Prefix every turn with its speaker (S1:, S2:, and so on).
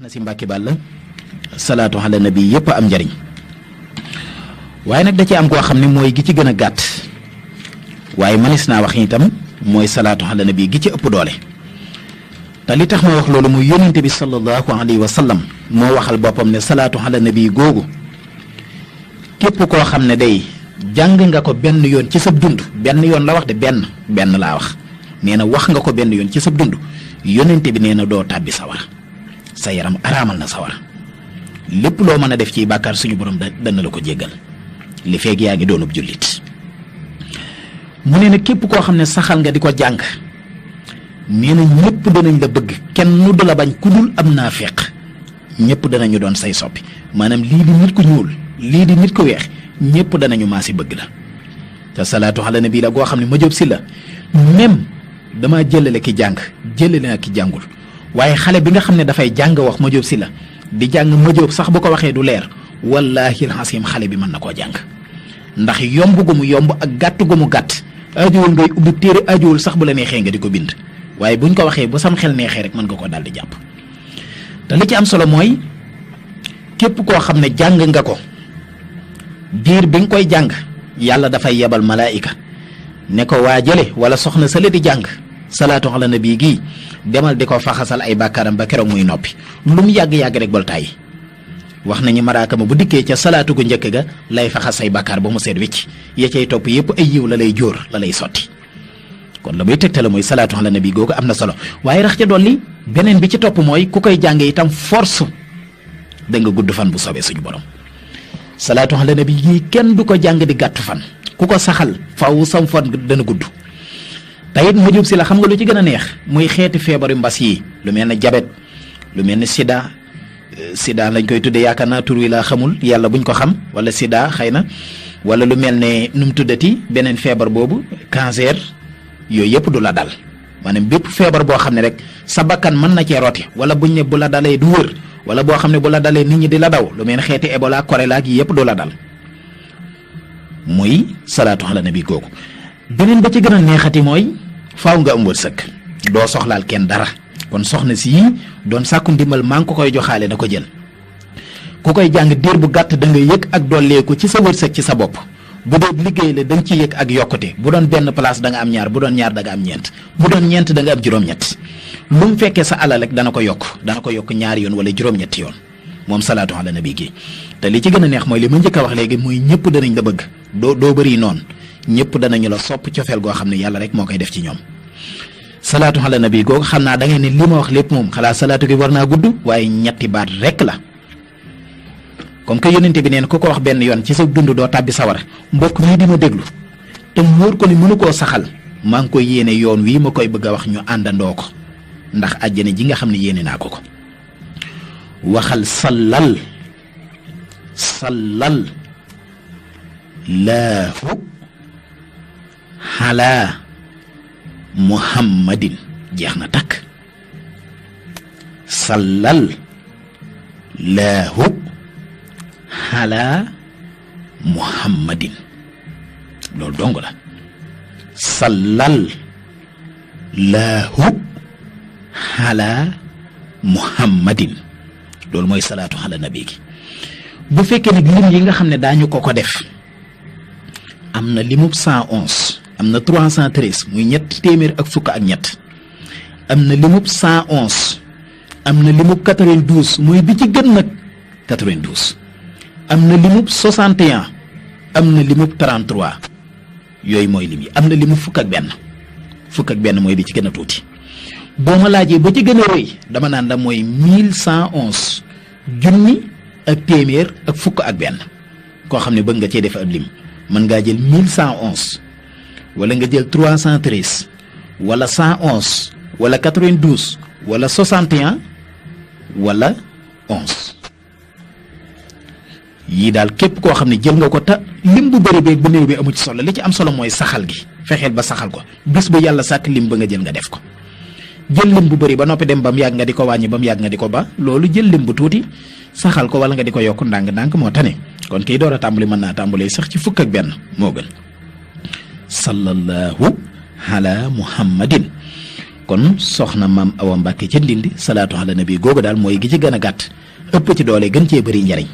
S1: na si Mbàkke Bàlla salaatu ala nabi yëpp am njariñ waaye nag da ci am koo xam ne mooy gi ci gën a gàtt waaye manis naa wax itam mooy salaatu ala nabi gi ci ëpp doole te li tax ma wax loolu muy yónnente bi sallallahu alayhi wa sallam moo waxal boppam ne salaatu ala nabi googu képp koo xam ne day jàng nga ko benn yoon ci sab dund benn yoon la wax de benn laa wax nee na wax nga ko benn yoon ci sab dund yónnente bi nee na doo tàbbi sawar sa yaram araamal na sawar lépp loo mën a def ci bàkkaar suñu borom dana la ko jéggal li feeg yaa ngi doonub jullit mu ne na képp koo xam ne saxal nga di ko jàng nee na ñëpp danañ la bëgg kenn du la bañ ku dul am naafeq ñëpp danañu doon say soppi maanaam lii di nit ku ñuul lii di nit ku weex ñëpp danañu maasi bëgg la te salaatu ala nabi la goo xam ne ma jóob si la même dama jëlale ki jàng jëlale na ki jàngul waaye xale bi nga xam ne dafay jàng wax ma jóob si la di jàng ma jóob sax bu ko waxee du leer wallaahi alxasim xale bi mën na koo jàng ndax yomb gu mu yomb ak gàtt gu mu gàtt ajuwul ngay ubbi téere ajuwul sax bu la neexee nga di ko bind waaye buñ ko waxee ba sam xel neexee rek mën nga ko daal di jàpp te li ci am solo mooy képp koo xam ne jàng nga ko diir bi nga koy jàng yàlla dafay yebal malaayika ne ko waa jële wala soxna sale di jàng salaatu ala nabi gii demal di ko faxasal ay bàkkaaram ba keroog muy noppi lu mu yàgg-yàgg rek bal tàyyi wax nañu malaaka ma bu dikkee ca salaatu gu njëkk ga lay faxas say bàkkaar ba mu seet wicc ya cay topp yëpp ay yiw la lay jóor la lay sotti kon la muy tegtale mooy salaatu ala nabi googu am na solo waaye rax ca dolli beneen bi ci topp mooy ku koy jànge itam force da nga gudd fan bu soobee suñu borom salaatu ala nabi gii kenn du ko jàng di gàttu fan ku ko saxal faw sam fan dana gudd tayit ma jub si la xam nga lu ci gën a neex muy xeeti feebaru mbas yi lu mel ne jabet lu mel ne sida lañ koy tuddee yaakaar naa tur wi laa xamul yàlla buñ ko xam wala sida xëy na wala lu mel ne nu mu tuddati beneen feebar boobu cancer yooyu yëpp du la dal maanaam bépp feebar boo xam ne rek sa bakkan mën na cee roti wala buñ ne bu la dalee du wër wala boo xam ne bu la dalee nit ñi di la daw lu mel ne xeeti Ebola choléra gi yëpp du la dal muy salaatu ala nabi googu beneen ba ci gën a neexati mooy faaw nga am wërsëg doo soxlaal kenn dara kon soxna si doon sàkku ndimbal maa ngi ko koy joxaale na ko jël ku koy jàng diir bu gàtt da nga yëg ak dolleeku ci sa wërsëg ci sa bopp bu dee liggéey la da nga ci yëg ak yokkute bu doon benn place da nga am ñaar bu doon ñaar da nga am ñeent bu doon ñeent da nga am juróom-ñett lu mu fekkee sa alal rek dana ko yokk ñaari yoon wala juróom-ñetti yoon moom salaatu ala nabi gi te li ci gën a neex mooy li ma njëkk a wax léegi mooy ñëpp danañ la bëgg doo bëri noonu ñëpp danañu la sopp cofeel goo xam ne yàlla rek moo koy def ci ñoom salaatu ala nabi googu xam naa da ngay ne li ma wax lépp moom xalaat salaatu gi war naa gudd waaye ñetti baat rek la comme que yónnente bi neen ku ko wax benn yoon ci sa dund doo tàbbi sawar mbokk mii di ma déglu te mu wóor ko ni mënu koo saxal maa ngi koy yéene yoon wii ma koy bëgg a wax ñu àndandoo ko ndax àjjana ji nga xam ne yéene naa ko waxal sallal laahu xalaa muhammadin jeex na takk sallal laahu xalaa muhammadin loolu dong la sallal laahu xalaa muhammadin loolu mooy salaatu ala nabi gi bu fekkee nag lim yi nga xam ne daañu ko def am na limub 111 am na 313 muy ñett téeméer ak fukk ak ñett am na limub 111 am na limub 92 muy bi ci gën nag 92 am na limub 61 am na limub 33 yooyu mooy lim yi am na limub fukk ak benn mooy bi ci gën a tuuti boo ma laajee ba ci gën a rëy dama naan la mooy 1111 junni ak téeméer ak fukk ak benn koo xam ne bëgg nga cee def ab lim mën ngaa jël 1111 wala nga jël 313 wala 111 wala 92 wala 61 wala 11 yii daal képp koo xam ne jël nga ko ta lim bu bëri beeg bu néew bi amu ci solo li ci am solo mooy saxal gi fexeel ba saxal ko bés ba yàlla sàkk lim ba nga jël nga def ko jël lim bu bëri ba noppi dem ba mu yàgg nga di ko wàññi ba mu yàgg nga di ko ba loolu jël lim bu tuuti saxal ko wala nga di ko yokk ndànk-ndànk moo tane kon kii door a tàmbali mën naa tàmbalee sax ci fukk ak benn moo gën sallallahu ala muhammadin kon soxna maam Awa Mbàkke ca Ndindi salaatu ala nabi googu daal mooy gi ci gën a gàtt ëpp ci doole gën cee bëri njariñ